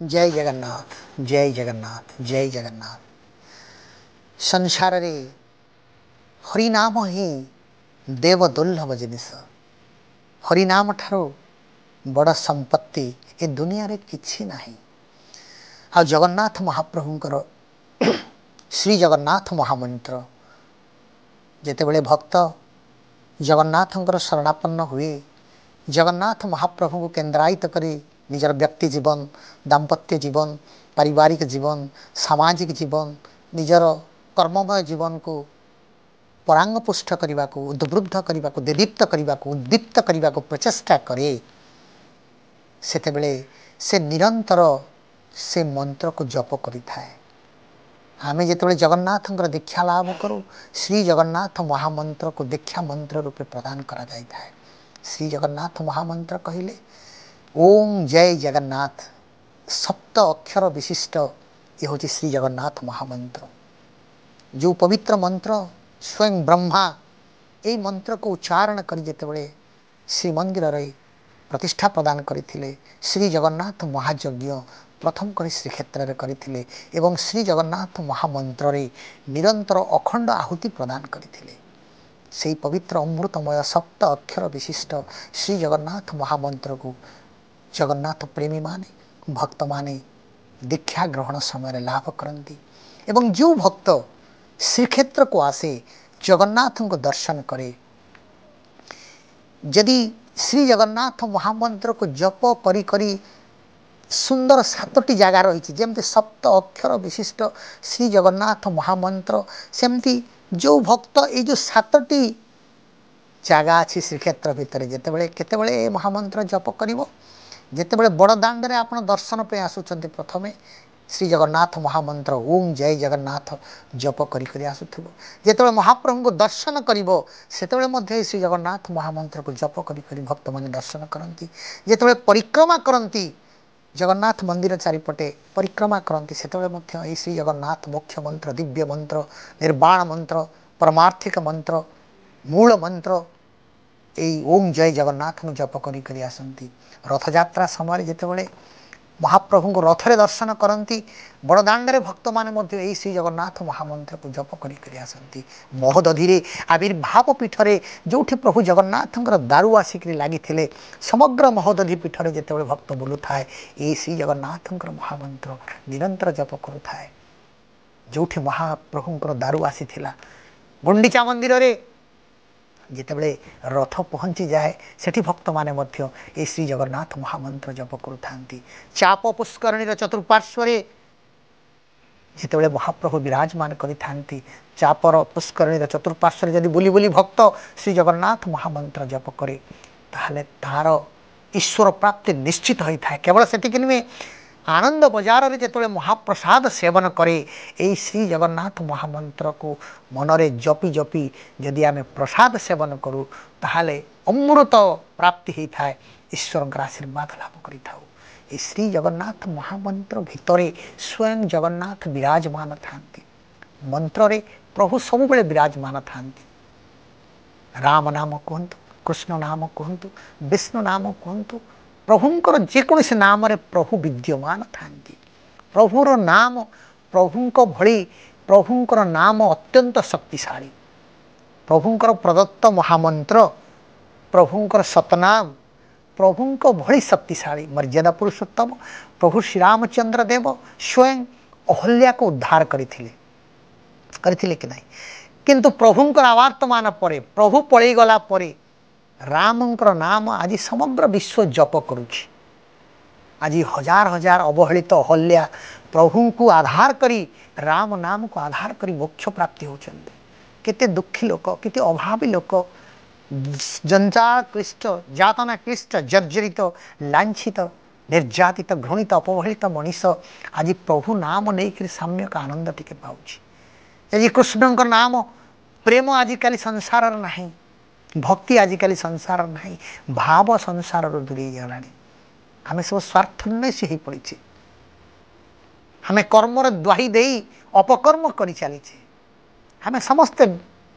ଜୟ ଜଗନ୍ନାଥ, ଜୟ ଜଗନ୍ନାଥ, ଜୟ ଜଗନ୍ନାଥ। ସଂସାରରେ ହରିନାମ ହିଁ ଦେବ ଦୁର୍ଲଭ ଜିନିଷ। ହରିନାମ ଠାରୁ ବଡ଼ ସମ୍ପତ୍ତି ଏ ଦୁନିଆରେ କିଛି ନାହିଁ। ଆଉ ଜଗନ୍ନାଥ ମହାପ୍ରଭୁଙ୍କର ଶ୍ରୀ ଜଗନ୍ନାଥ ମହାମନ୍ତ୍ର, ଯେତେବେଳେ ଭକ୍ତ ଜଗନ୍ନାଥଙ୍କର ଶରଣାପନ୍ନ ହୁଏ, ଜଗନ୍ନାଥ ମହାପ୍ରଭୁଙ୍କୁ କେନ୍ଦ୍ରାୟିତ କରି ନିଜର ବ୍ୟକ୍ତି ଜୀବନ, ଦାମ୍ପତ୍ୟ ଜୀବନ, ପାରିବାରିକ ଜୀବନ, ସାମାଜିକ ଜୀବନ, ନିଜର କର୍ମମୟ ଜୀବନକୁ ପରାଙ୍ଗପୁଷ୍ଟ କରିବାକୁ, ଉଦ୍ବୃଦ୍ଧ କରିବାକୁ, ଦେଦୀପ୍ତ କରିବାକୁ, ଉଦ୍ଦୀପ୍ତ କରିବାକୁ ପ୍ରଚେଷ୍ଟା କରେ, ସେତେବେଳେ ସେ ନିରନ୍ତର ସେ ମନ୍ତ୍ରକୁ ଜପ କରିଥାଏ। ଆମେ ଯେତେବେଳେ ଜଗନ୍ନାଥଙ୍କର ଦୀକ୍ଷା ଲାଭ କରୁ, ଶ୍ରୀ ଜଗନ୍ନାଥ ମହାମନ୍ତ୍ରକୁ ଦୀକ୍ଷା ମନ୍ତ୍ର ରୂପେ ପ୍ରଦାନ କରାଯାଇଥାଏ। ଶ୍ରୀ ଜଗନ୍ନାଥ ମହାମନ୍ତ୍ର କହିଲେ ଓಂ ଜୟ ଜଗନ୍ନାଥ, ସପ୍ତ ଅକ୍ଷର ବିଶିଷ୍ଟ ଏ ହେଉଛି ଶ୍ରୀ ଜଗନ୍ନାଥ ମହାମନ୍ତ୍ର। ଯେଉଁ ପବିତ୍ର ମନ୍ତ୍ର ସ୍ୱୟଂ ବ୍ରହ୍ମା ଏଇ ମନ୍ତ୍ରକୁ ଉଚ୍ଚାରଣ କରି ଯେତେବେଳେ ଶ୍ରୀମନ୍ଦିରରେ ପ୍ରତିଷ୍ଠା ପ୍ରଦାନ କରିଥିଲେ, ଶ୍ରୀ ଜଗନ୍ନାଥ ମହାଯଜ୍ଞ ପ୍ରଥମ କରି ଶ୍ରୀକ୍ଷେତ୍ରରେ କରିଥିଲେ ଏବଂ ଶ୍ରୀ ଜଗନ୍ନାଥ ମହାମନ୍ତ୍ରରେ ନିରନ୍ତର ଅଖଣ୍ଡ ଆହୁତି ପ୍ରଦାନ କରିଥିଲେ, ସେଇ ପବିତ୍ର ଅମୃତମୟ ସପ୍ତ ଅକ୍ଷର ବିଶିଷ୍ଟ ଶ୍ରୀ ଜଗନ୍ନାଥ ମହାମନ୍ତ୍ରକୁ ଜଗନ୍ନାଥ ପ୍ରେମୀମାନେ, ଭକ୍ତମାନେ ଦୀକ୍ଷା ଗ୍ରହଣ ସମୟରେ ଲାଭ କରନ୍ତି। ଏବଂ ଯେଉଁ ଭକ୍ତ ଶ୍ରୀକ୍ଷେତ୍ରକୁ ଆସେ, ଜଗନ୍ନାଥଙ୍କୁ ଦର୍ଶନ କରେ, ଯଦି ଶ୍ରୀ ଜଗନ୍ନାଥ ମହାମନ୍ତ୍ରକୁ ଜପ କରି କରି ସୁନ୍ଦର 7ଟି ଜାଗା ରହିଛି, ଯେମିତି ସପ୍ତ ଅକ୍ଷର ବିଶିଷ୍ଟ ଶ୍ରୀ ଜଗନ୍ନାଥ ମହାମନ୍ତ୍ର, ସେମିତି ଯେଉଁ ଭକ୍ତ ଏଇ ଯେଉଁ 7ଟି ଜାଗା ଅଛି ଶ୍ରୀକ୍ଷେତ୍ର ଭିତରେ, ଯେତେବେଳେ କେତେବେଳେ ଏ ମହାମନ୍ତ୍ର ଜପ କରିବ, ଯେତେବେଳେ ବଡ଼ ଦାଣ୍ଡରେ ଆପଣ ଦର୍ଶନ ପାଇଁ ଆସୁଛନ୍ତି, ପ୍ରଥମେ ଶ୍ରୀ ଜଗନ୍ନାଥ ମହାମନ୍ତ୍ର ଓಂ ଜୟ ଜଗନ୍ନାଥ ଜପ କରି କରି ଆସୁଥିବ। ଯେତେବେଳେ ମହାପ୍ରଭୁଙ୍କୁ ଦର୍ଶନ କରିବ, ସେତେବେଳେ ମଧ୍ୟ ଏହି ଶ୍ରୀ ଜଗନ୍ନାଥ ମହାମନ୍ତ୍ରକୁ ଜପ କରି କରି ଭକ୍ତମାନେ ଦର୍ଶନ କରନ୍ତି। ଯେତେବେଳେ ପରିକ୍ରମା କରନ୍ତି, ଜଗନ୍ନାଥ ମନ୍ଦିର ଚାରିପଟେ ପରିକ୍ରମା କରନ୍ତି, ସେତେବେଳେ ମଧ୍ୟ ଏହି ଶ୍ରୀ ଜଗନ୍ନାଥ ମୁଖ୍ୟ ମନ୍ତ୍ର, ଦିବ୍ୟ ମନ୍ତ୍ର, ନିର୍ବାଣ ମନ୍ତ୍ର, ପରମାର୍ଥିକ ମନ୍ତ୍ର, ମୂଳ ମନ୍ତ୍ର ଏଇ ଓಂ ଜୟ ଜଗନ୍ନାଥଙ୍କୁ ଜପ କରି କରି ଆସନ୍ତି। ରଥଯାତ୍ରା ସମୟରେ ଯେତେବେଳେ ମହାପ୍ରଭୁଙ୍କୁ ରଥରେ ଦର୍ଶନ କରନ୍ତି, ବଡ଼ଦାଣ୍ଡରେ ଭକ୍ତମାନେ ମଧ୍ୟ ଏଇ ଶ୍ରୀ ଜଗନ୍ନାଥ ମହାମନ୍ତ୍ରକୁ ଜପ କରି କରି ଆସନ୍ତି। ମହୋଦଧିରେ ଆବିର୍ଭାବ ପୀଠରେ ଯେଉଁଠି ପ୍ରଭୁ ଜଗନ୍ନାଥଙ୍କର ଦାରୁ ଆସିକରି ଲାଗିଥିଲେ, ସମଗ୍ର ମହୋଦଧି ପୀଠରେ ଯେତେବେଳେ ଭକ୍ତ ବୁଲୁଥାଏ, ଏଇ ଶ୍ରୀ ଜଗନ୍ନାଥଙ୍କର ମହାମନ୍ତ୍ର ନିରନ୍ତର ଜପ କରୁଥାଏ। ଯେଉଁଠି ମହାପ୍ରଭୁଙ୍କର ଦାରୁ ଆସିଥିଲା, ଗୁଣ୍ଡିଚା ମନ୍ଦିରରେ ଯେତେବେଳେ ରଥ ପହଞ୍ଚିଯାଏ, ସେଠି ଭକ୍ତମାନେ ମଧ୍ୟ ଏ ଶ୍ରୀ ଜଗନ୍ନାଥ ମହାମନ୍ତ୍ର ଜପ କରୁଥାନ୍ତି। ଚାପ ପୁଷ୍କରଣୀର ଚତୁଃପାର୍ଶ୍ୱରେ ଯେତେବେଳେ ମହାପ୍ରଭୁ ବିରାଜମାନ କରିଥାନ୍ତି, ଚାପର ପୁଷ୍କରଣୀର ଚତୁଃପାର୍ଶ୍ୱରେ ଯଦି ବୁଲି ବୁଲି ଭକ୍ତ ଶ୍ରୀ ଜଗନ୍ନାଥ ମହାମନ୍ତ୍ର ଜପ କରେ, ତାହେଲେ ତାର ଈଶ୍ୱର ପ୍ରାପ୍ତି ନିଶ୍ଚିତ ହୋଇଥାଏ। କେବଳ ସେତିକି ନୁହେଁ, ଆନନ୍ଦ ବଜାରରେ ଯେତେବେଳେ ମହାପ୍ରସାଦ ସେବନ କରେ, ଏଇ ଶ୍ରୀ ଜଗନ୍ନାଥ ମହାମନ୍ତ୍ରକୁ ମନରେ ଜପି ଜପି ଯଦି ଆମେ ପ୍ରସାଦ ସେବନ କରୁ, ତାହେଲେ ଅମୃତ ପ୍ରାପ୍ତି ହେଇଥାଏ, ଈଶ୍ୱରଙ୍କର ଆଶୀର୍ବାଦ ଲାଭ କରିଥାଉ। ଏ ଶ୍ରୀ ଜଗନ୍ନାଥ ମହାମନ୍ତ୍ର ଭିତରେ ସ୍ୱୟଂ ଜଗନ୍ନାଥ ବିରାଜମାନ ଥାନ୍ତି। ମନ୍ତ୍ରରେ ପ୍ରଭୁ ସବୁବେଳେ ବିରାଜମାନ ଥାନ୍ତି। ରାମ ନାମ କୁହନ୍ତୁ, କୃଷ୍ଣ ନାମ କୁହନ୍ତୁ, ବିଷ୍ଣୁ ନାମ କୁହନ୍ତୁ, ପ୍ରଭୁଙ୍କର ଯେକୌଣସି ନାମରେ ପ୍ରଭୁ ବିଦ୍ୟମାନ ଥାନ୍ତି। ପ୍ରଭୁର ନାମ, ପ୍ରଭୁଙ୍କ ଭଳି ପ୍ରଭୁଙ୍କର ନାମ ଅତ୍ୟନ୍ତ ଶକ୍ତିଶାଳୀ। ପ୍ରଭୁଙ୍କର ପ୍ରଦତ୍ତ ମହାମନ୍ତ୍ର, ପ୍ରଭୁଙ୍କର ସତନାମ ପ୍ରଭୁଙ୍କ ଭଳି ଶକ୍ତିଶାଳୀ। ମର୍ଯ୍ୟାଦା ପୁରୁଷୋତ୍ତମ ପ୍ରଭୁ ଶ୍ରୀରାମଚନ୍ଦ୍ର ଦେବ ସ୍ୱୟଂ ଅହଲ୍ୟାକୁ ଉଦ୍ଧାର କରିଥିଲେ, କରିଥିଲେ କି ନାହିଁ? କିନ୍ତୁ ପ୍ରଭୁଙ୍କର ଆବର୍ତ୍ତମାନ ପରେ, ପ୍ରଭୁ ପଳେଇଗଲା ପରେ ରାମଙ୍କର ନାମ ଆଜି ସମଗ୍ର ବିଶ୍ୱ ଜପ କରୁଛି। ଆଜି ହଜାର ହଜାର ଅବହେଳିତ ଅହଲ୍ୟା ପ୍ରଭୁଙ୍କୁ ଆଧାର କରି, ରାମ ନାମକୁ ଆଧାର କରି ମୋକ୍ଷ ପ୍ରାପ୍ତି ହେଉଛନ୍ତି। କେତେ ଦୁଃଖୀ ଲୋକ, କେତେ ଅଭାବୀ ଲୋକ, ଜଞ୍ଜାଳ କ୍ଲିଷ୍ଟ, ଯାତନା କ୍ଲିଷ୍ଟ, ଜର୍ଜରିତ, ଲାଞ୍ଛିତ, ନିର୍ଯାତିତ, ଘୃଣିତ, ଅପହେଳିତ ମଣିଷ ଆଜି ପ୍ରଭୁ ନାମ ନେଇକରି ସାମ୍ୟକ ଆନନ୍ଦ ଟିକେ ପାଉଛି। ଆଜି କୃଷ୍ଣଙ୍କ ନାମ ପ୍ରେମ ଆଜିକାଲି ସଂସାରର ନାହିଁ, ଭକ୍ତି ଆଜିକାଲି ସଂସାର ନାହିଁ, ଭାବ ସଂସାରରୁ ଦୂରେଇ ଗଲାଣି। ଆମେ ସବୁ ସ୍ୱାର୍ଥନ୍ୱେଷୀ ହେଇପଡ଼ିଛେ। ଆମେ କର୍ମର ଦ୍ୱାହି ଦେଇ ଅପକର୍ମ କରି ଚାଲିଛେ। ଆମେ ସମସ୍ତେ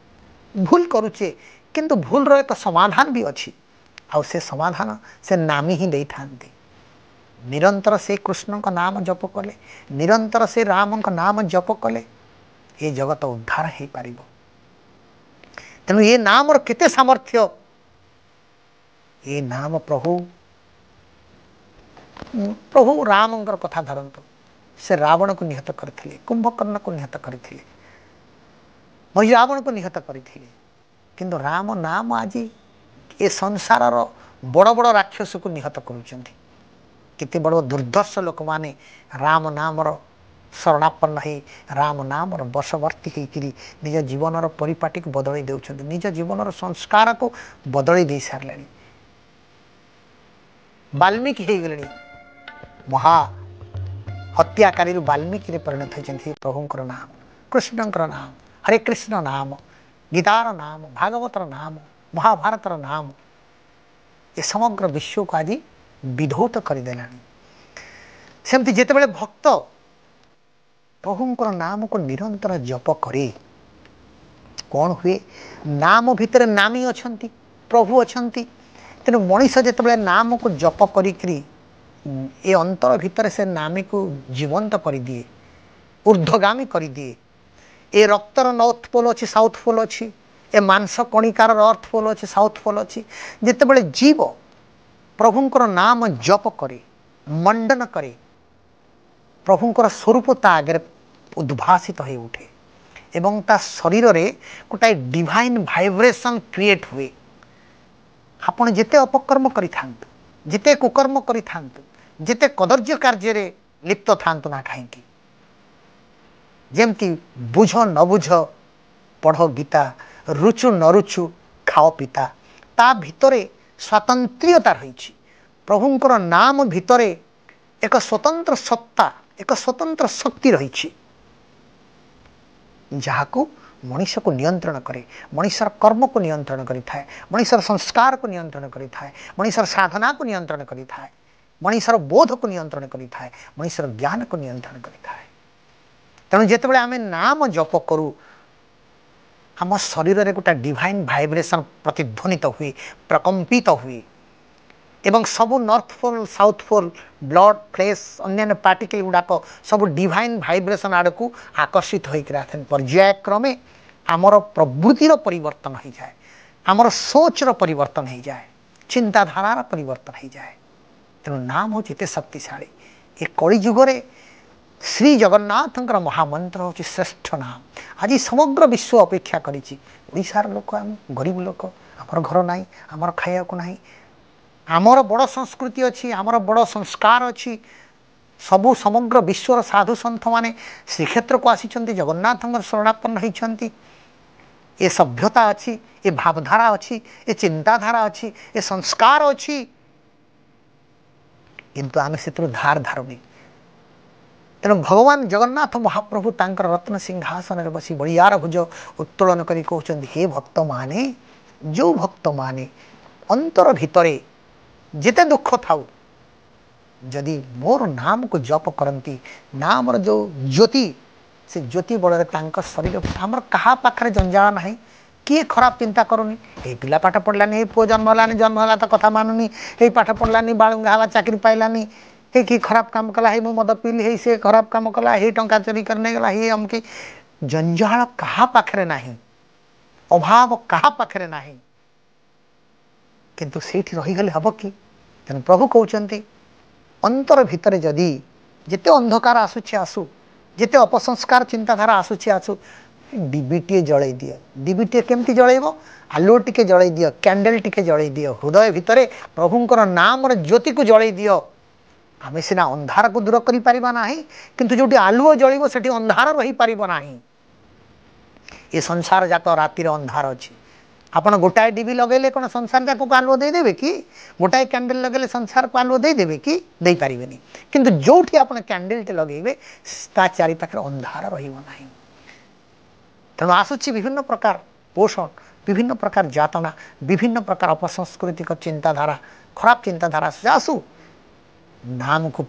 ଭୁଲ କରୁଛେ, କିନ୍ତୁ ଭୁଲର ଏକ ସମାଧାନ ବି ଅଛି, ଆଉ ସେ ସମାଧାନ ସେ ନାମୀ ହିଁ ଦେଇଥାନ୍ତି। ନିରନ୍ତର ସେ କୃଷ୍ଣଙ୍କ ନାମ ଜପ କଲେ, ନିରନ୍ତର ସେ ରାମଙ୍କ ନାମ ଜପ କଲେ ଏ ଜଗତ ଉଦ୍ଧାର ହେଇପାରିବ। ତେଣୁ ଏ ନାମର କେତେ ସାମର୍ଥ୍ୟ, ଏ ନାମ ପ୍ରଭୁ ପ୍ରଭୁ ରାମଙ୍କର କଥା ଧରନ୍ତୁ, ସେ ରାବଣକୁ ନିହତ କରିଥିଲେ, କୁମ୍ଭକର୍ଣ୍ଣକୁ ନିହତ କରିଥିଲେ, ମହିରାବଣକୁ ନିହତ କରିଥିଲେ, କିନ୍ତୁ ରାମ ନାମ ଆଜି ଏ ସଂସାରର ବଡ଼ ବଡ଼ ରାକ୍ଷସକୁ ନିହତ କରୁଛନ୍ତି। କେତେ ବଡ଼ ଦୁର୍ଦ୍ଧର୍ଷ ଲୋକମାନେ ରାମ ନାମର ଶରଣାପନ୍ନ ହେଇ, ରାମ ନାମର ବଶବର୍ତ୍ତୀ ହେଇକିରି ନିଜ ଜୀବନର ପରିପାଟିକୁ ବଦଳେଇ ଦେଉଛନ୍ତି, ନିଜ ଜୀବନର ସଂସ୍କାରକୁ ବଦଳେଇ ଦେଇ ସାରିଲେଣି, ବାଲ୍ମୀକି ହେଇଗଲେଣି, ମହା ହତ୍ୟାକାରୀରୁ ବାଲ୍ମୀକିରେ ପରିଣତ ହୋଇଛନ୍ତି। ପ୍ରଭୁଙ୍କର ନାମ, କୃଷ୍ଣଙ୍କର ନାମ, ହରେ କୃଷ୍ଣ ନାମ, ଗୀତାର ନାମ, ଭାଗବତର ନାମ, ମହାଭାରତର ନାମ ଏ ସମଗ୍ର ବିଶ୍ୱକୁ ଆଜି ବିଧୌତ କରିଦେଲାଣି। ସେମିତି ଯେତେବେଳେ ଭକ୍ତ ପ୍ରଭୁଙ୍କର ନାମକୁ ନିରନ୍ତର ଜପ କରେ, କ'ଣ ହୁଏ? ନାମ ଭିତରେ ନାମୀ ଅଛନ୍ତି, ପ୍ରଭୁ ଅଛନ୍ତି। ତେଣୁ ମଣିଷ ଯେତେବେଳେ ନାମକୁ ଜପ କରିକିରି ଏ ଅନ୍ତର ଭିତରେ ସେ ନାମୀକୁ ଜୀବନ୍ତ କରିଦିଏ, ଉର୍ଦ୍ଧ୍ୱଗାମୀ କରିଦିଏ। ଏ ରକ୍ତର ନର୍ଥ ପୋଲ୍ ଅଛି, ସାଉଥ୍ ପୋଲ୍ ଅଛି, ଏ ମାଂସ କଣିକାର ନର୍ଥ ପୋଲ୍ ଅଛି, ସାଉଥ୍ ପୋଲ୍ ଅଛି। ଯେତେବେଳେ ଜୀବ ପ୍ରଭୁଙ୍କର ନାମ ଜପ କରେ, ମଣ୍ଡନ କରେ, ପ୍ରଭୁଙ୍କର ସ୍ୱରୂପ ତା ଆଗରେ ଉଦ୍ଭାସିତ ହୋଇ ଉଠେ ଏବଂ ତା ଶରୀରରେ ଗୋଟାଏ ଡିଭାଇନ୍ ଭାଇବ୍ରେସନ୍ କ୍ରିଏଟ୍ ହୁଏ। ଆପଣ ଯେତେ ଅପକର୍ମ କରିଥାନ୍ତୁ, ଯେତେ କୁକର୍ମ କରିଥାନ୍ତୁ, ଯେତେ କଦର୍ଯ୍ୟ କାର୍ଯ୍ୟରେ ଲିପ୍ତ ଥାଆନ୍ତୁ ନା କାହିଁକି, ଯେମିତି ବୁଝ ନ ବୁଝ ପଢ଼ ଗୀତା, ରୁଚୁ ନ ରୁଚୁ ଖାଅ ପିତା, ତା ଭିତରେ ସ୍ୱାତନ୍ତ୍ର୍ୟତା ରହିଛି। ପ୍ରଭୁଙ୍କର ନାମ ଭିତରେ ଏକ ସ୍ୱତନ୍ତ୍ର ସତ୍ତା, ଏକ ସ୍ୱତନ୍ତ୍ର ଶକ୍ତି ରହିଛି, ଯାହାକୁ ମଣିଷକୁ ନିୟନ୍ତ୍ରଣ କରେ, ମଣିଷର କର୍ମକୁ ନିୟନ୍ତ୍ରଣ କରିଥାଏ, ମଣିଷର ସଂସ୍କାରକୁ ନିୟନ୍ତ୍ରଣ କରିଥାଏ, ମଣିଷର ସାଧନାକୁ ନିୟନ୍ତ୍ରଣ କରିଥାଏ, ମଣିଷର ବୋଧକୁ ନିୟନ୍ତ୍ରଣ କରିଥାଏ, ମଣିଷର ଜ୍ଞାନକୁ ନିୟନ୍ତ୍ରଣ କରିଥାଏ। ତେଣୁ ଯେତେବେଳେ ଆମେ ନାମ ଜପ କରୁ, ଆମ ଶରୀରରେ ଗୋଟେ ଡିଭାଇନ୍ ଭାଇବ୍ରେସନ୍ ପ୍ରତିଧ୍ୱନିତ ହୁଏ, ପ୍ରକମ୍ପିତ ହୁଏ ଏବଂ ସବୁ north pole, south pole, blood, flesh, ଅନ୍ୟାନ୍ୟ ପାର୍ଟିକଲ୍ ଗୁଡ଼ାକ ସବୁ ଡିଭାଇନ୍ ଭାଇବ୍ରେସନ୍ ଆଡ଼କୁ ଆକର୍ଷିତ ହୋଇକରି ଆସନ୍ତି। ପର୍ଯ୍ୟାୟକ୍ରମେ ଆମର ପ୍ରବୃତ୍ତିର ପରିବର୍ତ୍ତନ ହୋଇଯାଏ, ଆମର ସୋଚର ପରିବର୍ତ୍ତନ ହୋଇଯାଏ, ଚିନ୍ତାଧାରାର ପରିବର୍ତ୍ତନ ହୋଇଯାଏ। ତେଣୁ ନାମ ହେଉଛି ଏତେ ଶକ୍ତିଶାଳୀ। ଏ କଳିଯୁଗରେ ଶ୍ରୀ ଜଗନ୍ନାଥଙ୍କର ମହାମନ୍ତ୍ର ହେଉଛି ଶ୍ରେଷ୍ଠ ନାମ। ଆଜି ସମଗ୍ର ବିଶ୍ୱ ଅପେକ୍ଷା କରିଛି। ଓଡ଼ିଶାର ଲୋକ, ଆମେ ଗରିବ ଲୋକ, ଆମର ଘର ନାହିଁ, ଆମର ଖାଇବାକୁ ନାହିଁ, ଆମର ବଡ଼ ସଂସ୍କୃତି ଅଛି, ଆମର ବଡ଼ ସଂସ୍କାର ଅଛି। ସବୁ ସମଗ୍ର ବିଶ୍ୱର ସାଧୁ ସନ୍ଥମାନେ ଶ୍ରୀକ୍ଷେତ୍ରକୁ ଆସିଛନ୍ତି, ଜଗନ୍ନାଥଙ୍କର ଶରଣାପନ୍ନ ହୋଇଛନ୍ତି। ଏ ସଭ୍ୟତା ଅଛି, ଏ ଭାବଧାରା ଅଛି, ଏ ଚିନ୍ତାଧାରା ଅଛି, ଏ ସଂସ୍କାର ଅଛି, କିନ୍ତୁ ଆମେ ସେଥିରୁ ଧାର ଧାରୁନି। ତେଣୁ ଭଗବାନ ଜଗନ୍ନାଥ ମହାପ୍ରଭୁ ତାଙ୍କର ରତ୍ନ ସିଂହାସନରେ ବସି ବଳିଆର ଭୁଜ ଉତ୍ତୋଳନ କରି କହୁଛନ୍ତି, ହେ ଭକ୍ତମାନେ, ଯେଉଁ ଭକ୍ତମାନେ ଅନ୍ତର ଭିତରେ ଯେତେ ଦୁଃଖ ଥାଉ, ଯଦି ମୋର ନାମକୁ ଜପ କରନ୍ତି, ନାମର ଯେଉଁ ଜ୍ୟୋତି, ସେ ଜ୍ୟୋତି ବଳରେ ତାଙ୍କ ଶରୀର, ଆମର କାହା ପାଖରେ ଜଞ୍ଜାଳ ନାହିଁ, କିଏ ଖରାପ ଚିନ୍ତା କରୁନି। ଏଇ ପିଲା ପାଠ ପଢ଼ିଲାନି, ଏଇ ପୁଅ ଜନ୍ମ ହେଲାନି, ଜନ୍ମ ହେଲା ତ କଥା ମାନୁନି, ଏଇ ପାଠ ପଢ଼ିଲାନି, ବାଳୁଙ୍ଗା ହେଲା, ଚାକିରି ପାଇଲାନି, ହେଇ କି ଖରାପ କାମ କଲା, ହେଇ ମୁଁ ମଦ ପିଇଲି, ହେଇ ସେ ଖରାପ କାମ କଲା, ହେଇ ଟଙ୍କା ଚୋରି କରି ନେଇଗଲା, ହେଇ ଅମକି। ଜଞ୍ଜାଳ କାହା ପାଖରେ ନାହିଁ, ଅଭାବ କାହା ପାଖରେ ନାହିଁ, କିନ୍ତୁ ସେଇଠି ରହିଗଲେ ହେବ କି? ତେଣୁ ପ୍ରଭୁ କହୁଛନ୍ତି, ଅନ୍ତର ଭିତରେ ଯଦି ଯେତେ ଅନ୍ଧକାର ଆସୁଛି ଆସୁ, ଯେତେ ଅପସଂସ୍କାର ଚିନ୍ତାଧାରା ଆସୁଛି ଆସୁ, ଡିବିଟିଏ ଜଳେଇ ଦିଅ। ଡିବିଟିଏ କେମିତି ଜଳେଇବ? ଆଲୁଅ ଟିକେ ଜଳେଇ ଦିଅ, କ୍ୟାଣ୍ଡେଲ୍ ଟିକେ ଜଳେଇ ଦିଅ, ହୃଦୟ ଭିତରେ ପ୍ରଭୁଙ୍କର ନାମର ଜ୍ୟୋତିକୁ ଜଳେଇ ଦିଅ। ଆମେ ସିନା ଅନ୍ଧାରକୁ ଦୂର କରିପାରିବା ନାହିଁ, କିନ୍ତୁ ଯେଉଁଠି ଆଲୁଅ ଜଳିବ ସେଠି ଅନ୍ଧାର ରହିପାରିବ ନାହିଁ। ଏ ସଂସାର ଯାକ ରାତିରେ ଅନ୍ଧାର ଅଛି। ଆପଣ ଗୋଟାଏ ଡିବି ଲଗେଇଲେ କ'ଣ ସଂସାର ଯାକକୁ ଆଲୁଅ ଦେଇଦେବେ କି? ଗୋଟାଏ କ୍ୟାଣ୍ଡେଲ୍ ଲଗେଇଲେ ସଂସାରକୁ ଆଲୁଅ ଦେଇଦେବେ କି? ଦେଇପାରିବେନି। କିନ୍ତୁ ଯେଉଁଠି ଆପଣ କ୍ୟାଣ୍ଡେଲ୍ଟେ ଲଗେଇବେ, ତା ଚାରିପାଖରେ ଅନ୍ଧାର ରହିବ ନାହିଁ। ତେଣୁ ଆସୁଛି ବିଭିନ୍ନ ପ୍ରକାର ପୋଷଣ, ବିଭିନ୍ନ ପ୍ରକାର ଯାତନା, ବିଭିନ୍ନ ପ୍ରକାର ଅପସଂସ୍କୃତିକ ଚିନ୍ତାଧାରା, ଖରାପ ଚିନ୍ତାଧାରା ଆସୁଛି, ଆସୁ, ନାମକୁ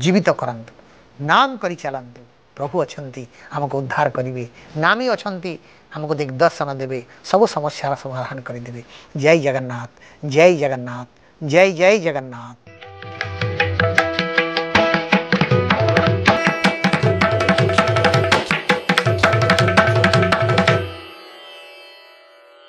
ଜୀବିତ କରନ୍ତୁ, ନାମ କରି ଚାଲନ୍ତୁ। ପ୍ରଭୁ ଅଛନ୍ତି, ଆମକୁ ଉଦ୍ଧାର କରିବେ। ନାମୀ ଅଛନ୍ତି, ଆମକୁ ଦିଗ୍ଦର୍ଶନ ଦେବେ, ସବୁ ସମସ୍ୟାର ସମାଧାନ କରିଦେବେ। ଜୟ ଜଗନ୍ନାଥ, ଜୟ ଜଗନ୍ନାଥ, ଜୟ ଜୟ ଜଗନ୍ନାଥ।